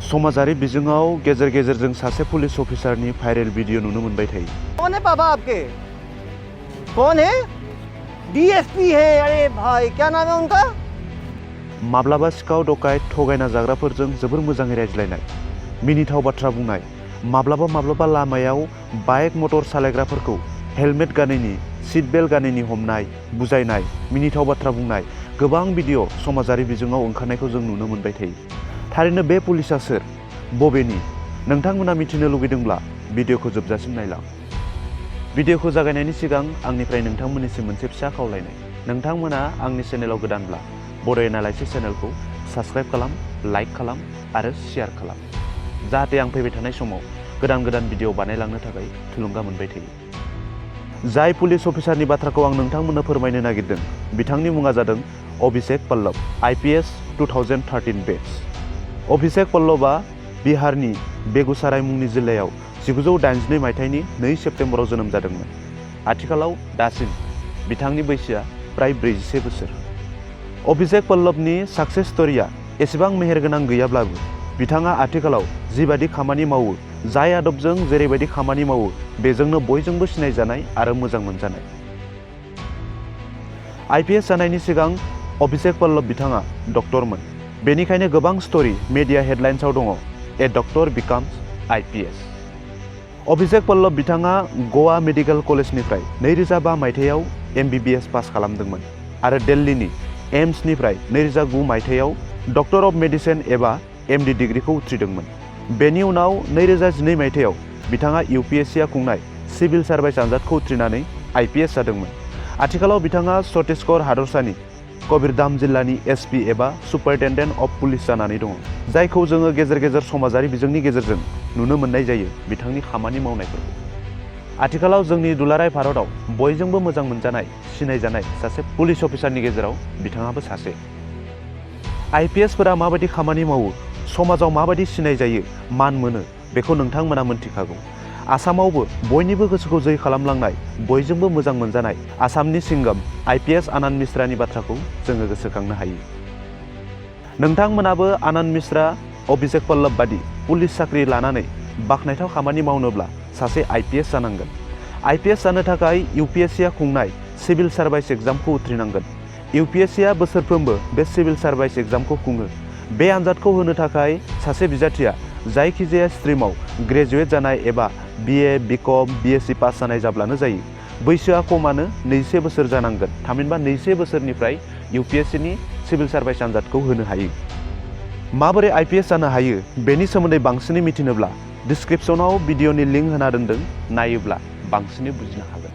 समाजारि बिजोङाव गेजेर गेजेरजों सासे पुलिस अफिसारनि भाइरेल भिडिअ नुनो मोनबाय थायो। कौन है पापा आपके? कौन है? डीएसपी है। अरे भाई क्या नाम है उनका? माब्लाबा सिखाव डकायत थगायना जाग्राफोरजों जोबोर मोजाङै रायज्लायनाय, मिनिथाव बाथ्रा बुंनाय, माब्लाबा लामायाव बाइक मटर सालायग्राफोरखौ हेलमेट गानैनि, सीट बेल्ट गानैनि हमनाय, बुजायनाय, मिनिथाव बाथ्रा बुंनाय गोबां भिडिअ समाजारि बिजोङाव ओंखारनायखौ जों नुनो मोनबाय थायो। थारैनो बे पुलिसआ सोर, बबेनि? नोंथांमोना मिथिनो लुगैदोंब्ला भिडिअखौ जोबजासिम नायलां। भिडिअखौ जागायनायनि सिगां आंनिफ्राय नोंथांमोननिसिम मोनसे फिसा खावलायनाय। नोंथांमोना आंनि चेनेलाव गोदानब्ला बड' एनालाइसिस चेनेलखौ साबस्क्राइब खालाम, लाइक खालाम आरो शेयार खालाम, जाहाथे आं फैबाय थानाय समाव गोदान भिडिअ बानायलांनो थाखाय थुलुंगा मोनबाय थायो। जाय पुलिस अफिसारनि बाथ्राखौ आं नोंथांमोननो फोरमायनो नागिरदों, बिथांनि मुङा जादों अभिषेक पल्लव, IPS 2013 बेच। अभिषेक पल्लवआ बिहारनि बेगुसराय मुंनि जिल्लायाव 1982 मायथाइनि 2 सेप्तेम्बराव जोनोम जादोंमोन। आथिखालाव दासिम बिथांनि बैसोआ प्राय 41 बोसोर। अभिषेक पल्लवनि साक्सेस स्ट'रिया एसेबां मेहेरगोनां गैयाब्लाबो बिथाङा आथिखालाव जिबादि खामानि मावो, जाय आदबजों जेरैबायदि खामानि मावो, बेजोंनो बयजोंबो सिनायजानाय आरो मोजां मोनजानाय। IPS जानायनि सिगां अभिषेक पल्लव बिथाङा डक्टरमोन। बेनिखायनो गोबां स्ट'रि मेडिया हेडलाइन्सआव दङ, ए डक्टर बिकाम्स IPS। अभिषेक पल्लव बिथाङा गवा मेडिकेल कलेजनिफ्राय 2005 मायथाइयाव MBBS पास खालामदोंमोन आरो दिल्लीनि एम्सनिफ्राय 2009 मायथाइयाव डक्टर अफ मेडिसिन एबा MD डिग्रीखौ उथ्रिदोंमोन। बेनि उनाव 2012 मायथाइयाव बिथाङा UPSCआ खुंनाय सिभिल सार्भिस आनजादखौ उथ्रिनानै IPS जादोंमोन। आथिखालाव बिथाङा छत्तीसगढ़ हादरसानि कबीरधाम जिल्लानि SP एबा सुपारिनटेन्डेन्ट अफ पुलिस जानानै दङ, जायखौ जोङो गेजेर गेजेर समाजारि बिजोंनि गेजेरजों नुनो मोननाय जायो बिथांनि खामानि मावनायफोरखौ। आथिखालाव जोंनि दुलाराय भारतआव बयजोंबो मोजां मोनजानाय, सिनायजानाय सासे पुलिस अफिसारनि गेजेराव बिथाङाबो सासे। IPSफोरा माबायदि खामानि मावो, समाजाव माबायदि सिनायजायो, मान मोनो, बेखौ नोंथांमोना मोनथिखागौ। आसामावबो बयनिबो गोसोखौ जै खालामलांनाय, बयजोंबो मोजां मोनजानाय आसामनि सिंगम IPS आनन्द मिश्रानि बाथ्राखौ जोङो गोसोखांनो हायो। नोंथांमोनाबो आनन्द मिश्रा, अभिषेक पल्लव बादि पुलिस साख्रि लानानै बाखनायथाव खामानि मावनोब्ला सासे IPS जानांगोन। IPS जानो थाखाय UPSCआ खुंनाय सिभिल सार्भिस एग्जामखौ उथ्रिनांगोन। UPSCआ बोसोरफ्रोमबो बे सिभिल सार्भिस एग्जामखौ खुङो। बे आनजादखौ होनो थाखाय सासे बिजाथिया जायखिजाया स्ट्रिमाव ग्रेजुवेट जानाय एबा BA, BCom, BSc पास जानाय जाब्लानो जायो। बैसोआ खमानो 21 बोसोर जानांगोन, थामहिनबा 21 बोसोरनिफ्राय UPSCनि सिभिल सार्भिस आनजादखौ होनो हायो। माबोरै IPS जानो हायो बेनि सोमोन्दै बांसिनै मिथिनोब्ला डिस्क्रिप्शनाव भिडिअनि लिंक होना दोनदों, नायोब्ला बांसिनै बुजिनो हागोन।